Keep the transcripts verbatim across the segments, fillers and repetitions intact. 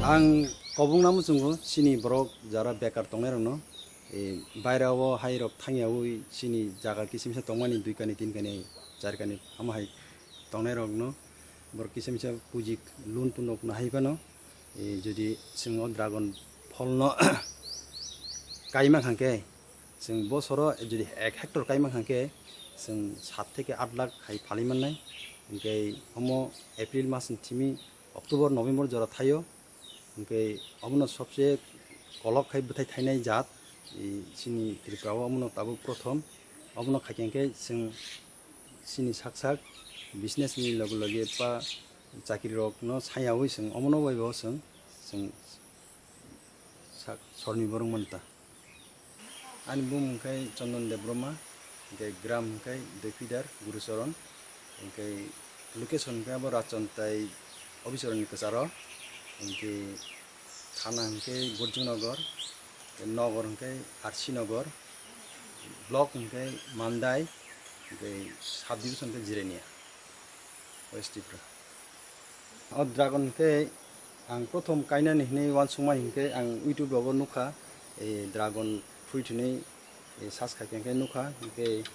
Ang kobongna muchungo chini borok jara bekar tongnairokno, e, bairao hairok thangyaui chini jaga kisimsa tongmani dui kani, tin kani, char kani omo hai tongnairokno borok kisimsa pujik loan pun rok nahai phano, e, jodi chwng o dragon pholno kaima kha khe, chwng bosoro jodi ek hectare kaima kha khe, chwng sat theke aat lakh hai phalwi mannai. Hinkhe omo April mas ni thimi October, November jora thaio. Hinkhe omono sobse kolok khai bwthai thainai jaat, e, chini Tripura o omono tabuk prothom. Omono khaikhe hinkhe chwng chini sak sak business ni loge loge pa chakri rok no sayaui chwng omono bai bo chwng, chwng sak sorni borok manta. Ani bumung khe Chondon Debbarma, hinkhe gram hinkhe Doiphidar Gurucharan, hinkhe location hinkhe abo Rachon tai Obicharan ni kwcharo, hinkhe thana hinkhe Burjungnogor, hinkhe nogor hinkhe R C Nogor, block hinkhe Mandai, hinkhe sub division hinkhe Jirania, West Tripura. O dragon hinkhe ang prothom kainani hinwi uansukma hinkhe ang YouTube rogo nukha, e, dragon fruit hinwi, e, search khaikhe hinkhe nukha, hinkhe,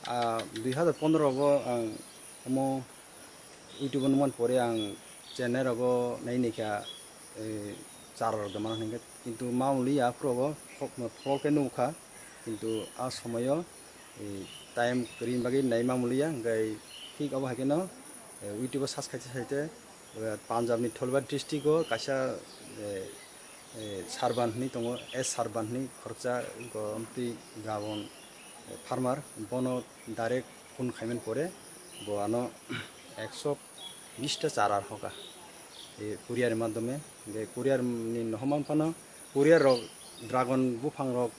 ah, dui hazar pondro rogo ang omo YouTube o nukmani pore ang Chennai rogo nai naikha, e, chara rok da mano hinkhe, kintu mamuli aphuru rogo phol khe nukha, kintu a somoyo, e, time kwrwini bagwi nai mamuli ya, hinkhe thik abo hai kheno, e, YouTube o search khaite khaite, e, Punjab ni Dholwar district o kaisa, e, e, Sarban hinwi tongo, S Sarban hinwi khoroksa, eko amtwi dragon, e, farmer, bono direct phone khaimani pore bo ano ekso bish ta chara rw hoka, e, courier ni madhyome. Hinkhe courier ni nohoma phano courier rok dragon buphang rok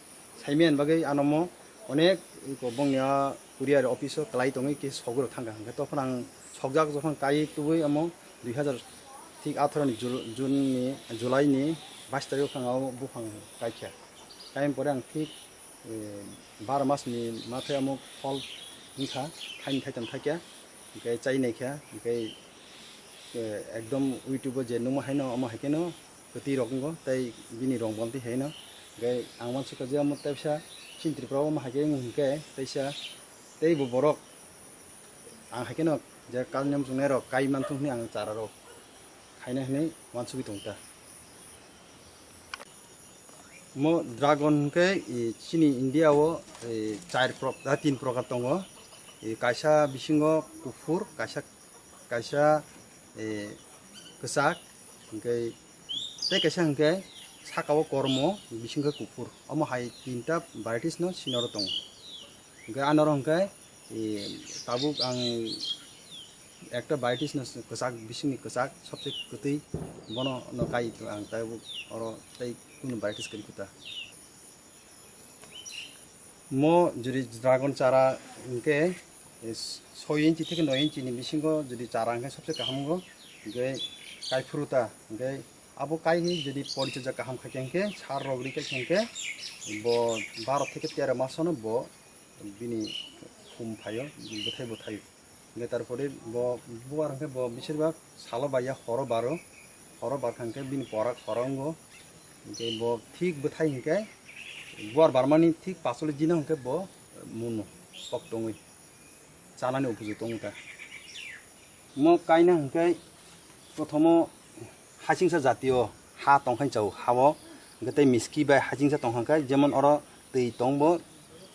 saimani bagwi ano mo onek eko bongni a courier office o kwlai tongwi khe sogwi rok thangkha, hinkhe tokphano ang sokjak jokhon kai tubui omo dui hazar thik atharo ni Jul-, June ni, July ni bais tarikh o phano o buphang kaikha. Kaimani pore ang thik, e, baro mas ni mathai omo phol wngkha, thaini thaitam thaikha, hinkhe chai naikha, hinkhe, e, ekdom YouTube o je nukma haino omo haikheno kwtwi rok wngo, tei bini rong bo amtwi haino. Hinkhe ang uansukha je omo teisa chini Tripura o omo hai khe wng hinkhe teisa teibo borok ang hai kheno je kalni muchungnai rok kai manthung hinwi ang chara rok khaina hinwi uansugwi tongkha. Mo dragon hinkhe, e, chini India o, e, char prok-, ah, tin prokar tongo. E, kaisa bisingo kuphur, kaisa, kaisa, e, kwchak, hinkhe tei kaisa hinkhe saka o kormo, bisingkhe kuphur. Omo hai tinta varieties no sinoro tongo. Hinkhe anoro hinkhe, e, tabuk ang ekta varieties no kwchak, bisingni kwchak, sobse kwtwi, bono no kai ang tabuk oro tei kunu varieties kwrwi kwta. Mo jodi dragon chara hinkhe, e, soi inchi theke noi inchi ni bisingo jodi chara hinkhe sobse kaham wngo, hinkhe kai phuru ta, hinkhe abo kai hi jodi porichorja kaham khaikhe hinkhe, sar rok rikhe hinkhe, bo baro theke tero masono bo bini khum phaio, bwthai bwthai. Hinkhe tarpore bo buar hinkhe bo beshirbak salo baiya horo baro, horo barkha hinkhe bini pora khoro wngo. Hinkhe bo thik bwthai hinkhe buar barmani thik pasologino hinkhe bo muno kok tongwi chanani upuju tongo ta. Mo kaina hinkhe prothomo hasingsa jatio ha tongkhain chao hao, hinkhe tei miski bai hasingsa tongkha khe, jemon oro twi tongbo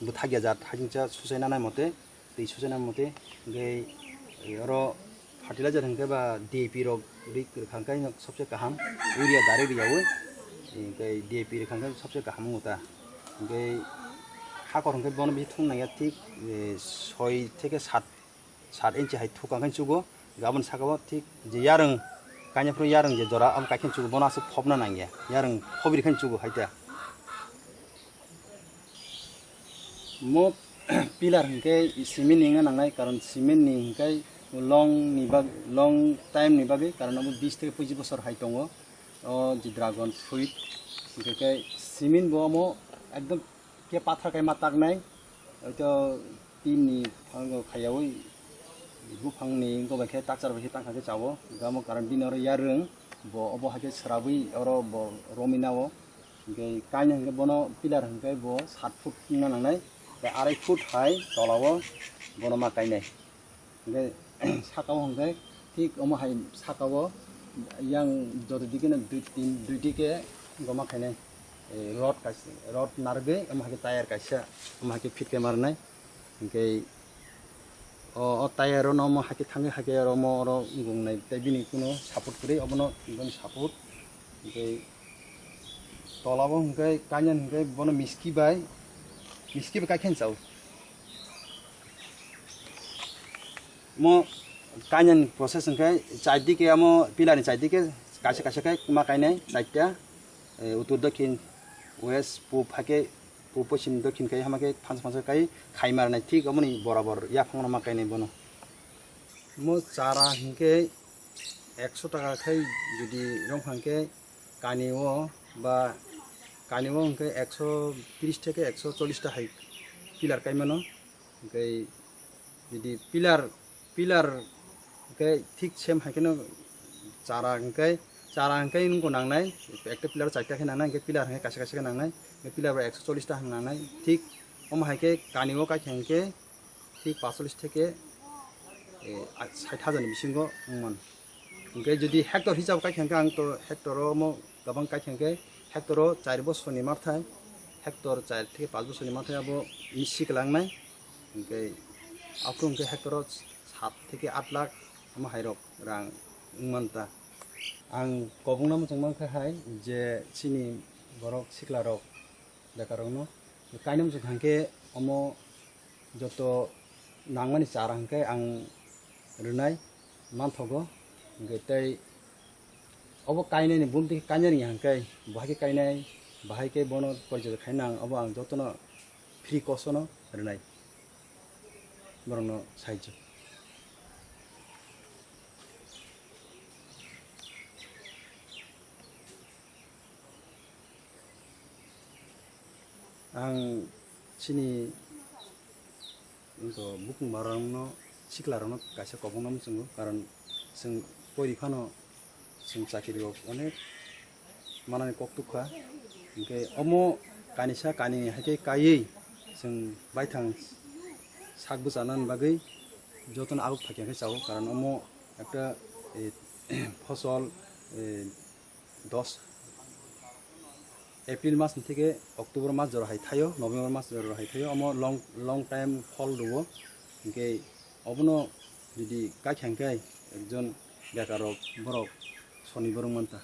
bwthakya jat hasingsa susaina nai mote, twi susaina mote, hinkhe oro fertilizer hinkhe ba D A P rok ri rwkha khe sobse kaham, urea direct riyaui, hinkhe D A P rwkha khe sobse kaham wngo ta. Hinkhe hakor hinkhe bono bisi thung nangya thik, e, soi theke sat sat inchi hai thuk kang khe chugo, aboni saka o thik je yarwng, kainwi phuru yarwng je jora, abo kaikhe chugo, bono aswk phobna nangya, yarwng phobri khe chugo hai ta. Mo pillar hinkhe cement ni wngna nangnai, karon cement ni hinkhe long ni bag-, long time ni bagwi, karon abo bis theke pochis bosor hai tongo, o je dragon fruit, hinkhe khe cement bo omo ekdom khe pathar kaima taknai, oito tin ni phango khaiyaui buphang ni wngkha bai khe takchar bai khe tangkha khe chao, gamo karon bini oro yarwng, Bo obo hai khe srabwi oro bo romina o. Hingke kaina hingke bono pillar hingke bo sat foot wngna nangnai. Tei arai foot hai tola o bono ma kainai. Hingke saka o hingke thik omo hai saka o yang joto dike no dui tin dui dike goma khainai. Eh, rod kaisa, rod narwgwi omo hai khe tire kaisa, omo hai khe fit khe ma rwnai. Hingke o, o tire o no omo hai khe thangwi hai khe oro omo oro gungnai tei bini kuno support kwrwi obono bini support. Hingke tola o hingke kainani hingke bono miski bai, miski bai kaikhen chao. Mo kainani process hingke chaidike amo pillar ni chaidike kaisa kaisa khe ma kainai chaita, eh, uttor dokhin, west, pub hai khe pub poschim dokhin khe hama khe phansa phansa kai khai ma rwnai thik omoni borabor yaphang rok ma kainai bono. Mo chara hingke ekso taka khai jodi rong hangke kani o ba kani o hingke ekso tris theke ekso chollis ta hai pillar kai mano. Hingke jodi pillar, pillar hingke thik same hai kheno chara hingke, chara hingke nungko nangnai, ekta pillar o chaita khe nangnai, hingke pillar hingke kaisa kaisa khe nangnai, hingke pillar bai ekso chollis ta hang nangnai, thik omo hai khe kani o kai khe hingke thik pasolis theke, eh, sait hajar ni bisingo wngmano. Hingke jodi hectare hisab kai khe hingke ang to hectare o omo gabang kai khe hingke hectare o char bosor ni mathai, hectare char theke panch bosor ni mathai abo misi kwlangnai. Hingke aphuru hingke hectare o sat theke aat lakh omo hai rok rang wngmanta. Ang kobongno muchung mankha hai je chini borok sikla rok bekarokno kainwi muchung hangke omo joto nangmani chara hingke ang rwnai manthogo. Hingke tei obo kainani bumtwi kainani hingke bahai khe kainai, bahai khe bono porjoi khaina ang, obo ang jotono free cost no rwnai borokno sahajyo. Ang chini bukung bararokno, siklarokno kaisa kobokno muchungo, karon chwng pori phano chwng chakiri rok onek manani kok tukha, hinkhe omo kanisa kani hai khe kaiwi chwng baithang sak bwchanani bagwi jotono abuk phakya khe chao, karon omo ekta, eh, phosol, eh, dos April mas ni theke October mas jora hai thaio, November mas jora hai thaio, omo long, long time phol rwo. Hinkhe obono jodi kaikha hinkhe ekjon bekar rok borok soniborok manta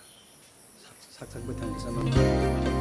sak sak bai thang kisa manta.